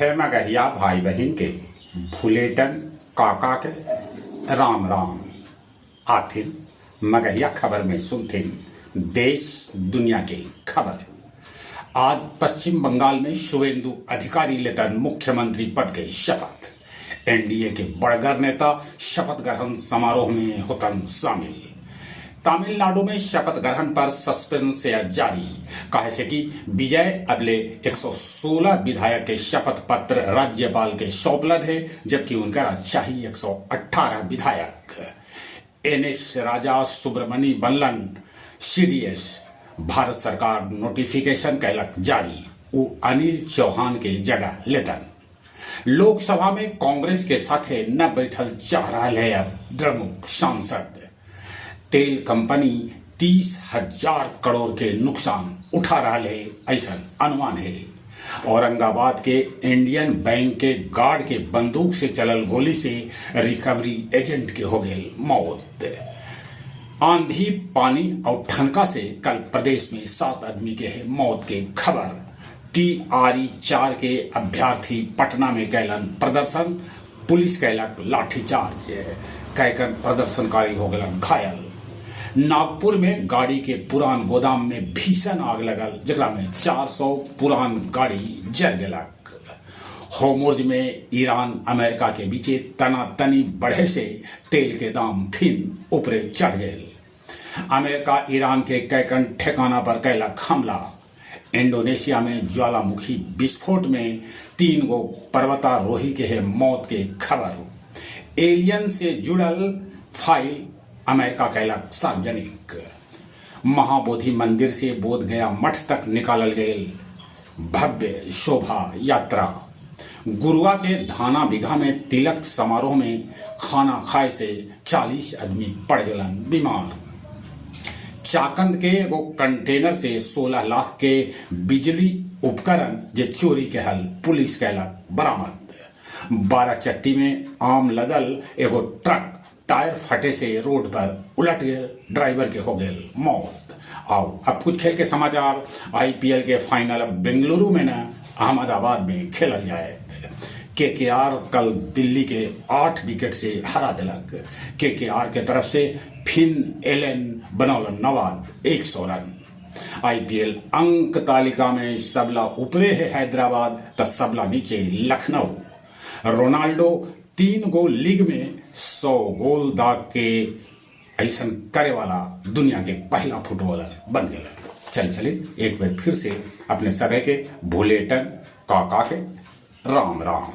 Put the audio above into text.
सभे मगहिया भाई बहिन के भुलेटन काका के राम राम। आथिन मगहिया खबर में सुनथिन देश दुनिया के खबर। आज पश्चिम बंगाल में शुभेंदु अधिकारी लेतन मुख्यमंत्री पद के शपथ। एनडीए के बड़गर नेता शपथ ग्रहण समारोह में होतन शामिल। तमिलनाडु में शपथ ग्रहण पर सस्पेंस जारी, काहे से कि विजय अबले 116 विधायक के शपथ पत्र राज्यपाल के सौंपलन है, जबकि उनका चाहिए 118 विधायक। एन एस राजा सुब्रमणी बनलन सीडीएस, भारत सरकार नोटिफिकेशन कैलक जारी, उ अनिल चौहान के जगह लेतन। लोकसभा में कांग्रेस के साथे न बैठल चाह रहा है अब द्रमुक सांसद। तेल कंपनी 30,000 करोड़ के नुकसान उठा रहा है, ऐसा अनुमान है। औरंगाबाद के इंडियन बैंक के गार्ड के बंदूक से चलल गोली से रिकवरी एजेंट के हो गए मौत। आंधी पानी और ठनका से कल प्रदेश में 7 आदमी के है मौत के खबर। टीआरई 4 के अभ्यर्थी पटना में कैलन प्रदर्शन, पुलिस कैलक लाठीचार्ज, कैकन प्रदर्शनकारी हो गलन घायल। नागपुर में गाड़ी के पुरान गोदाम में भीषण आग लगल, जकरा में 400 पुरान गाड़ी जल गलक। होर्मुज में ईरान अमेरिका के बीचे तनातनी बढ़े से तेल के दाम फिर ऊपरे चढ़ गए। अमेरिका ईरान के कैकन ठिकाना पर कैलक हमला। इंडोनेशिया में ज्वालामुखी विस्फोट में 3 गो पर्वतारोही के है मौत के खबर। एलियन से जुड़ल फाइल अमेरिका कैलक सार्वजनिक। महाबोधि मंदिर से बोध गया मठ तक निकालल गए भव्य शोभा यात्रा। गुरुआ के धाना बिघा में तिलक समारोह में खाना खाए से 40 आदमी पड़ गलन बीमार। चाकंद के एगो कंटेनर से 16 लाख के बिजली उपकरण जे चोरी के हल पुलिस कैलक बरामद। बाराचट्टी में आम लदल एगो ट्रक टायर फटे से रोड पर उलट गए, ड्राइवर के हो गए मौत। आओ अब कुछ खेल के समाचार। आईपीएल के फाइनल अब बेंगलुरु में न अहमदाबाद में खेलल जाए। केकेआर कल दिल्ली के 8 विकेट से हरा दिलक। केकेआर के तरफ से फिन एलन बनौलन नवाद 100 रन। आईपीएल अंक तालिका में सबला ऊपरे है हैदराबाद त सबला नीचे लखनऊ। रोनाल्डो 3 गो लीग में 100 गोल दाग के ऐसा करे वाला दुनिया के पहला फुटबॉलर बन गया। चल चले एक बार फिर से अपने सभी के भुलेटन काका के राम राम।